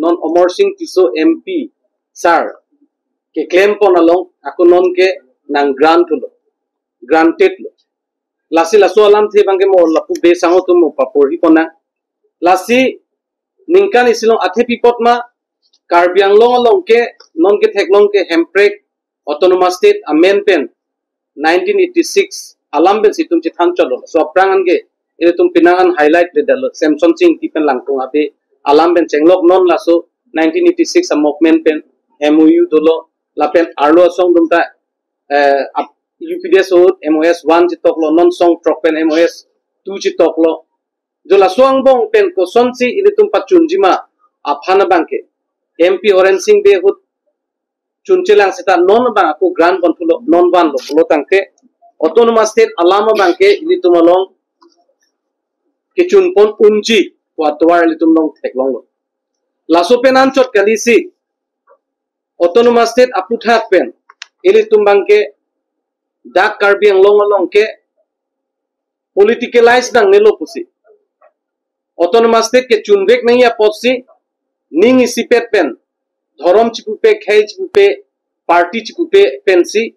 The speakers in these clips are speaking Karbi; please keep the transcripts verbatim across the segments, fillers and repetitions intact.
non Amarsing Tisso M P sir keklem pon along ako non ke nang grant lo, granted lo. Lasi laso alamthe abangke mo lapu be sang atum mo paporhi pon nang. Lasi ningkan isi along athe pi apot ma Karbi Anglong along ke non ketheklong ke hemprek Autonomous State amen pen nineteen eighty-six alam pensi itum chethan chotlo. So aphrang an ke ilitum penang an highlight le dalo, Semsonsing Ingti pen Langtung Abe alam pen chenglok non laso nineteen eighty-six a movement pen M O U dolo, lapen arlo asong atum ta eh, ap-, U P D S ahut M O S one chetoklo, non song throk pen M O S two chetoklo. Jo laso angbong pen kosonsi ilitum pachunji ma aphan abangke M P Horensing Bey ahut chunchelang seta non abang ako grant pon pulo, non vanlo pulo tangte Autonomous State alam abangke ilitum along kechun pon unji pu atovar ilitum along theklonglo. Laso pen anchot kalisi Autonomous State aputhak pen ilitum abangke dak Karbi Anglong along ke politicalize nangnelo pusi, Autonomous State kechunvek nangji apotsi ning isipet pen dhorom chipupe, khei chipupe, party chipupe pensi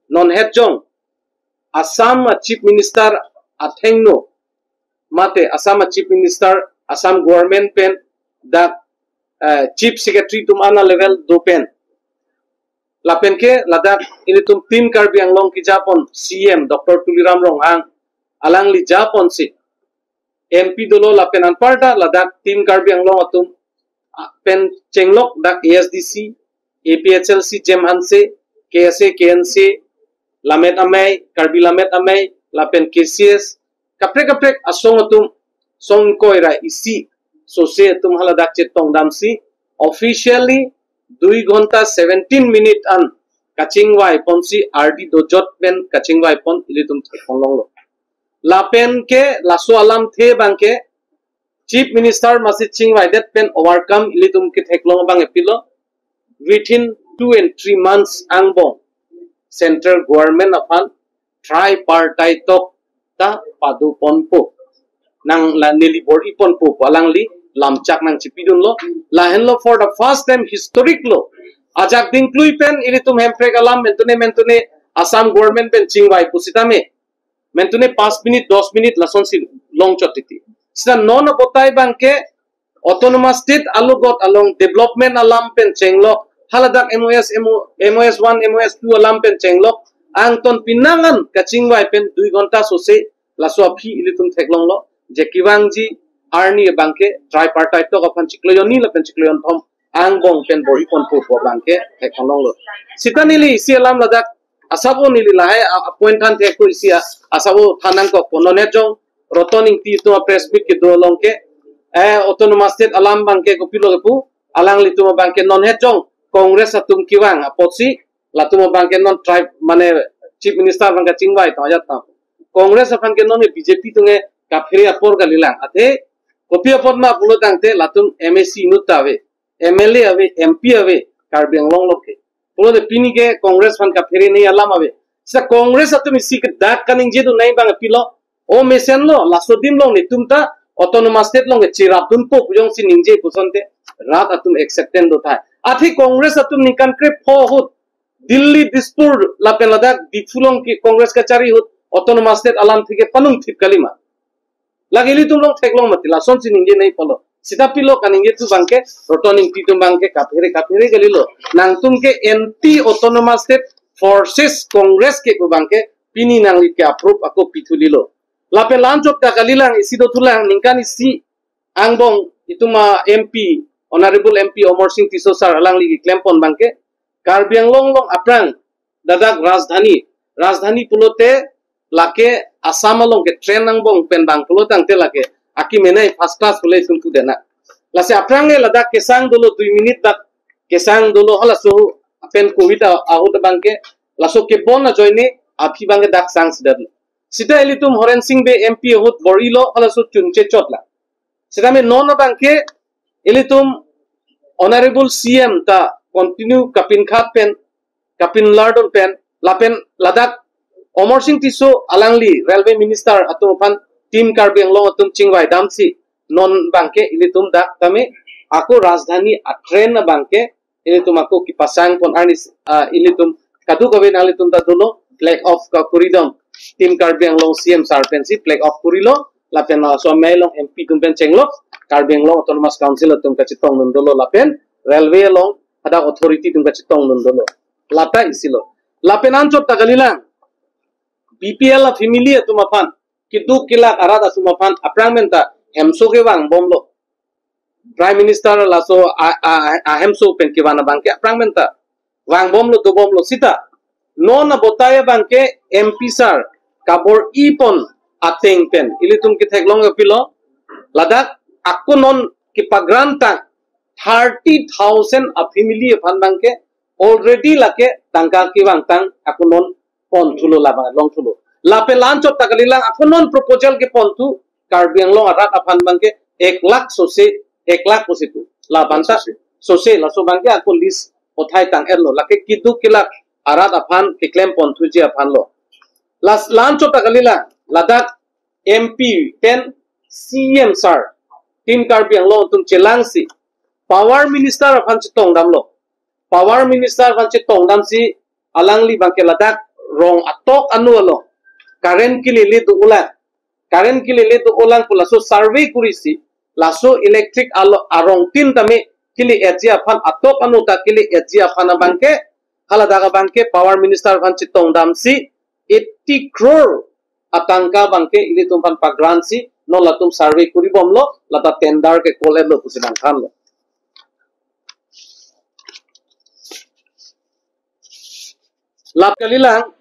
non het jong Assam a Chief Minister athengno mate Assam a Chief Minister, Assam government pen dak eh, Chief Secretary atum ana level do pen, lapen ke ladak ilitum Team Karbi Anglong kejapon C M Doctor Tuliram Ronghang alangli japonsi M P dolo, lapen anparta ladak Team Karbi Anglong atum ah, pen chenglok dak A S D C, A P H L C, Jem Hanse, K S A, K N C, Lammet Amei, Karbi Lammet Amei, lapen K C S, kaprek kaprek asong atum song ingkoi ra isi sose atum haladak chetong damsi officially dui ghonta seventeen minute an kachingvai ponsi ardi dojot pen kachingvai pon ilitum theklonglo. Lapen ke laso alamthe abangke Chief Minister masi chingvaidet pen overcome ilitum ketheklong abang epilo, within two and three months angbong central government aphan tripartite talk ta pado ponpo, nang la neli bor-i ponpo pu alangli lamchak nangchipidunlo. Lahenlo for the first time historic lo, ajak dingklui pen ilitum hemprek alam mentune mentune Assam government pen chingvai pusitame mentune panch minute, dos minute lasonsi longchot titi. Sita non apotai abangke Autonomous State alogot along development alam pen chenglok, haladak M O S, M O, M O S one, M O S two alam pen chenglok, angton penang an kachingvai pen dui ghonta sose laso aphi ilitum theklonglo, je kevangji arni abangke tripartite talk aphan chiklo jonni lapen chiklo jonthom angbong pen bor-i ponpo pu abangke theklonglo. Sita neli isi alam ladak asabo neli lahai a, a point than thekpo isi a, asabo than nangkokpo, non het jong Roton Ingti atum a press meet kedo along ke, eh, Autonomous State alam abangke kopilo kepu, alanglitum abangke non het jong Congress atum kevang apotsi, latum abangke non tribe, mane Chief Minister abangke chingvai tong ajat tong. Congress aphan ke non ke B J P atum ke kaphere apor kalilang. Athe, kopi apot ma pulo tangte latum M A C inut ta ave, M L A ave, M P ave, Karbi Anglong along ke. Pulote pini ke Congress aphan kaphere nei alam ave. Sita Congress atum isi ke dak kaningjedun nei abang pilo, o mesenlo, laso adim along netum ta Autonomous State along ke cherapdunpo pu jongsi ningje pusonte rat atum acceptance do thai. Athe Congress atum ningkan krepho ahut Delhi, Dispur lapen ladak Diphu along ke Congress kachari ahut Autonomous State alamthe ke panung thip kalima. Lake ilitum along theklong mati, lasonsi ningje nei pulo. Sita pilo kaningje tu abangke Roton Ingti atum abangke kaphere kaphere kalilo. Nangtum ke anti Autonomous State forces Congress ke pu abangke pini nangli ke approve ako pithu lilo. Lapen lanchot ta kalilang, isi dothulang, ningkan isi angbong itum a M P, Honorable M P Amarsing Tisso sir alangli keklem pon abangke Karbi Anglong along aphrang ladak Rajdhani, Rajdhani pulote lake Assam along ke train angbong pen bang pulo tangte lake akimenei first class pule sum pu dena. Lasi aphrang ke ladak kesang dolo dui minute dak kesang dolo, halaso pen covid a-, ahut abangke laso kebon ajoine aphi abangke dak sang sidar. Sita ilitum Horensing Bey M P ahut bor-ilo, halaso chunche chotlang. Sitame non abangke ilitum Honorable C M ta continue kapinkhat pen, kapinlardun pen, lapen ladak Amarsing Tisso alangli Railway Minister atum aphan Team Karbi Anglong atum chingvai damsi non abangke ilitum dak tame Ako Rajdhani a-train abangke ilitum ako kepasang pon arni, ah, ilitum kadokave nanglitum ta dolo, flag off ka kuridom. Team Karbi Anglong C M sir pensi flag off kurilo, lapen laso amei along M P atum pen chenglok, Karbi Anglong Autonomous Council atum kachetongdun dolo lapen railway along hadak authority atum kachetongdun dolo. Lata isi lo. Lapen anchot ta kalilang, B P L a-family atum aphan, keduk kelak arat atum aphan aphrang pen ta hemso kevangbomlo. Prime Minister laso a, a, a, ahemso pen kevan abangke aphrang pen ta vangbomlo, dobomlo sita. Non abotai abangke M P sir kabor-i pon ateng pen ilitum ketheklong pilo, ladak ako non kepagrant tang thirty thousand a-family aphan abangke already lake tangka kevang tang ako non ponthulo, labang longthulo. Lapen la anchot ta kalilang, ako non proposal keponthu Karbi Anglong arat aphan abangke ek lakh sose, ek lakh pusi tu. Labang ta sose, laso abangke ako list othai tang-etlo. Lake keduk kelak arat aphan keklem ponthuji aphan lo. Las, la anchot ta kalilang, ladak M P pen C M sir, Team Karbi Anglong atum chelangsi Power Minister aphan chetongdamlo. Power Minister aphan chetongdamsi alangli abangke ladak rong atok anu along current kelele do-olang, current kelele do-olang pu laso survey kurisi, laso electric alo arongtin tame kele-etji aphan, atok anu ta kele-etji aphan abangke, haladak abangke Power Minister aphan chetongdamsi eighty crore atangka abangke ilitum aphan pagrantsi non latum survey kuribomlo, lata tender ke call-etlo pusi nangthanlo. Lap kalilang,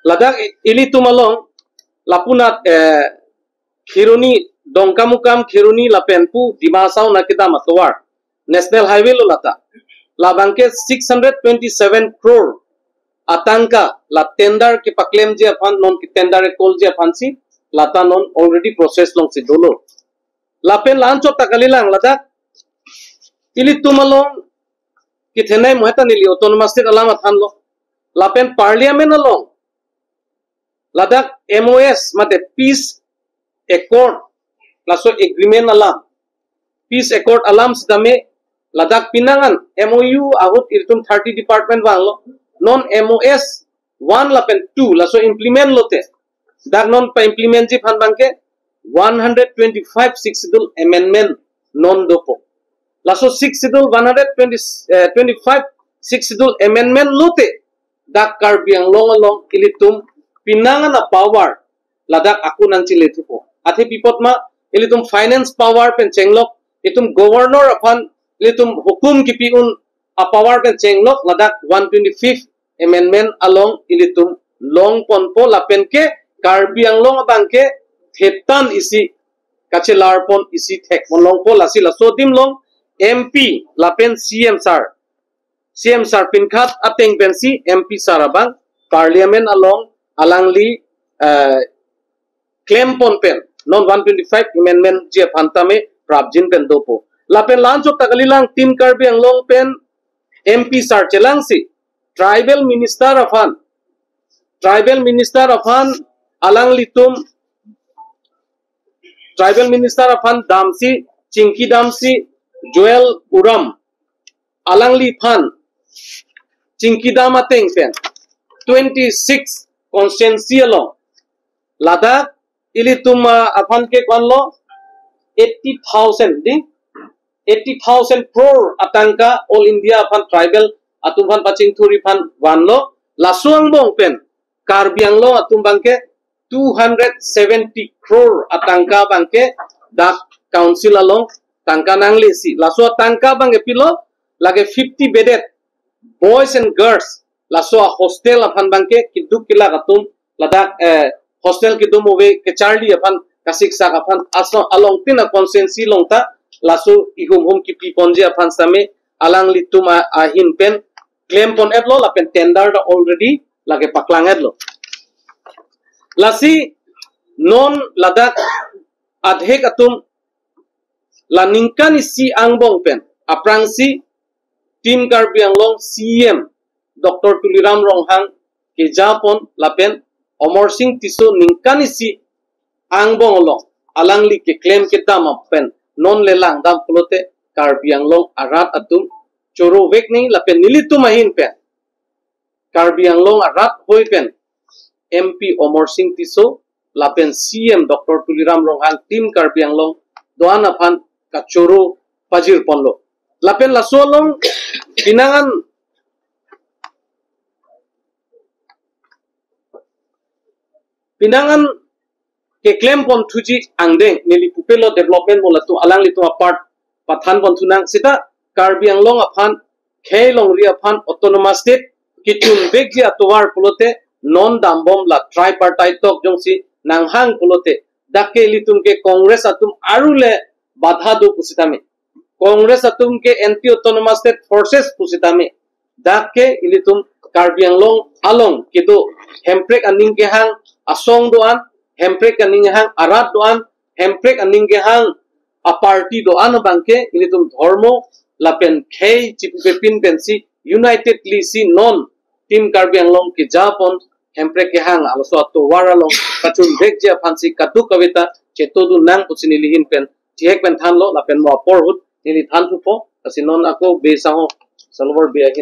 ladak i-, ilitum along, lapunat, eh, Kheroni, Dongkamukam, Kheroni lapen pu Dima Hasao nangkedam atovar, National Highway lo lata. Labangke six hundred twenty-seven crore atangka la tender kepaklemji aphan, non ke tender call-ji aphansi, lata non already process alongsi dolo. Lapen la anchot ta kalilang, ladak ilitum along kethenei mo heta neli Autonomous State alam athanlo. Lapen Parliament along ladak M O S mate Peace Accord, laso agreement alam, Peace Accord alam sitame ladak pinangan M O U ahut ilitum thirty department vanglo. Non M O S one lapen two laso implement lote, dak non pa-implementji aphan abangke one hundred twenty-five Sixth Schedule amendment non dopo. Laso Sixth Schedule one hundred twenty, eh, twenty-five Sixth Schedule amendment lote, dak Karbi Anglong along ilitum pinangan a-power ladak ako nangchelethupo. Athe pi apot ma, ilitum finance power pen chenglok, itum governor aphan ilitum hukum kipi un a-power pen chenglok, ladak one twenty-fifth amendment along ilitum longponpo, lapen ke Karbi Anglong abangke thetan isi kachelarpon, isi thekpon longpo. Lasi laso adim along M P lapen C M sir, C M sir pinkhat ateng pensi M P sir abang Parliament along alangli, eh, klempon pen non one twenty-five amendment ji aphan tame prapjin pen dopo. Lapen la anchot ta kalilang, Team Karbi Anglong pen M P sir chelangsi Tribal Minister aphan, Tribal Minister aphan alanglitum, Tribal Minister aphan damsi, chingki damsi, Jual Oram alangliphan chingki dam ateng pen twenty-six constituency along ladak ilitum, ah, aphan ke ko-anlo eighty thousand di, eighty thousand crore atangka All India aphan tribal atum aphan pachingthurji aphan vanlo. Laso angbong pen Karbi Anglong atum abangke two hundred seventy crore atangka abangke dak council along tangka nanglesi. Laso atangka abangke pilo, lake fifty bedded boys and girls, laso a-hostel aphan abangke keduk kelak atum ladak, eh, hostel kedun ave kacharli aphan, kasiksak aphan, aso alongtin a-constituency along ta laso ihum hum kipiponji aphan sitame alanglitum a-, ahin pen klempon-etlo, lapen tender ta already lake paklang-etlo. Lasi non ladak adhek atum la ningkan isi angbong pen aphrangsi Team Karbi Anglong C M Doctor Tuliram Ronghang kejapon lapen Amarsing Tisso ningkan isi angbong along alangli keklem kedam pen non le langdam pulote Karbi Anglong arat atum choro vek nangji lapen nelitum ahin pen Karbi Anglong arat hoi pen M P Amarsing Tisso lapen C M Doctor Tuliram Ronghang Team Karbi Anglong do-an aphan kachoro pajir ponlo. Lapen laso along pinangan pinangan keklem ponthuji angdeng neli pupelo development mo latum alanglitum apart pathan ponthu nang seta Karbi Anglong aphan khei longri aphan autonomous state kechun vekji atovar pulote non dambom la tripartite talk jongsi nanghang pulote dak ke ilitum ke Congress atum arule badha do pusitame Congress atum ke anti autonomous state forces pusitame dak ke ilitum Karbi Anglong along kedo Hemprek aning kehang asong do-an, Hemprek aning kehang arat do-an, Hemprek aning kehang aparty do-an abang ke ilitum dhormo lapen khei chipupepin pensi unitedly si non Team Karbi Anglong keja pon Hemprek kehang alaso atovar along kachun vekji aphansi kaduk kaveta chetodun nang pusi neli ahin pen chihek pen thanlo lapen mo apor ahut neli thanthupo. Lasi non ako be sangho salvor be ahin